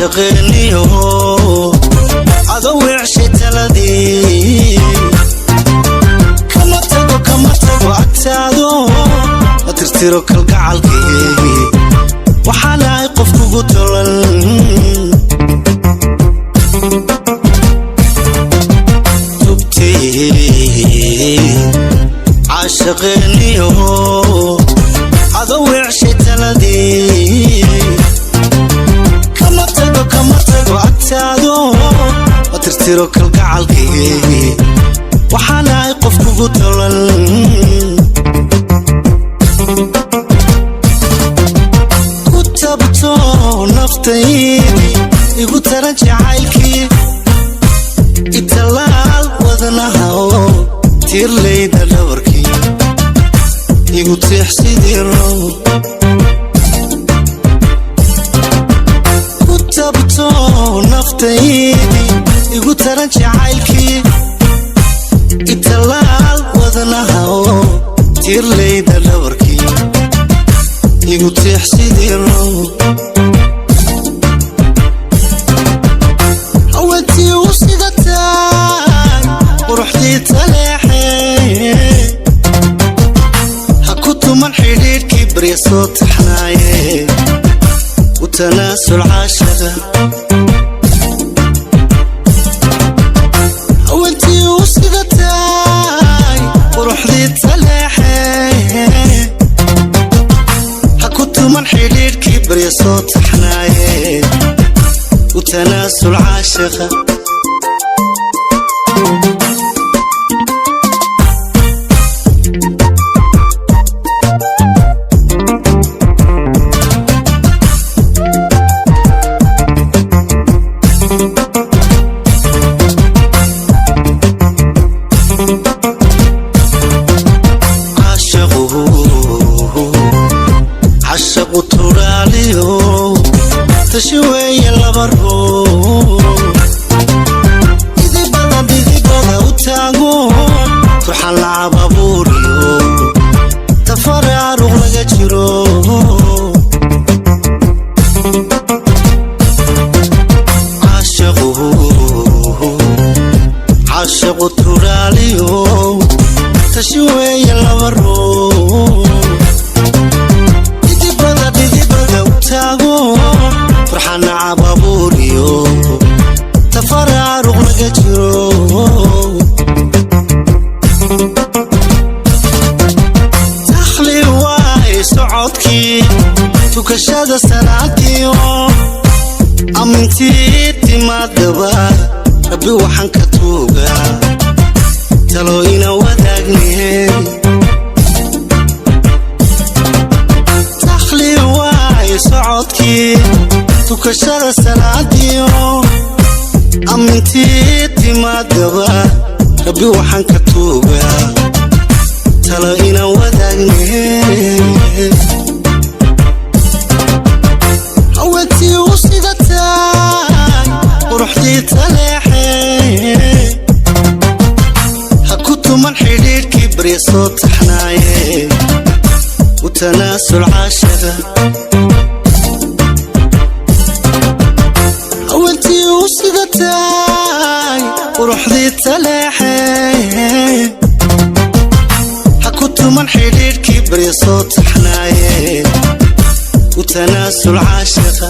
Caashaqeeniyo ado weecshay taladii, kama tago, kama tago agtaado, ma tirtiro kalgacalkii. Waxaan ahay qof kugu tolan. Tubtay caashaqeeniyo ado weecshay taladii, kama tago, kama tago agtaado, ma tirtiro kalgacalkii. Waxaan ahay qof kugu tolan. Ku tabto naftaydi, igu taran jacaylkii, italaal wadnaha oo tiirlayda dhabarkii, igu tiix sidii roob. Ku tabto naftaydi, igu taran jacaylkii, italaal wadnaha oo tiirlayda dhabarkii, igu tiix sidii roob. Haweentii u sidataa quruxdii taleexee, ha ku tuman xidhiidhkii barya soo taxnaaye, u tanaasul caashaqa. Haweentii u sidataay quruxdii taleexee, ha ku tuman xidhiidhkii barya soo taxnaaye, u tanaasul caashaqa. Caashaqu turaaliyo tashi weeye laba ruux, idibada dhidibada u taago, turxan lacab abuuriyo tafaraaruq laga jiro. Caashaqu turaaliyo tashi weeye laba ruux, dhidibada dhidibada u taago, farxana cababuuriyo tafaraaruq laga jiro. Takhli waay socodkii, tukashada salaadiyo amintii timaadaba, Rabbi waxaan ka tuugaa talo ina wadaagne. Takhli waay socodkii, tukashada salaadiyo amintii timaadaba, Rabbi waxaan ka tuugaa talo ina wadaagne. Haweentii u sidataay quruxdii taleexee, ha ku tuman xidhiidhkii barya soo taxnaaye, u tanaasul caashaqa. Haweentii u sidataay quruxdii taleexee, ha ku tuman xidhiidhkii barya soo taxnaaye, u tanaasul caashaqa.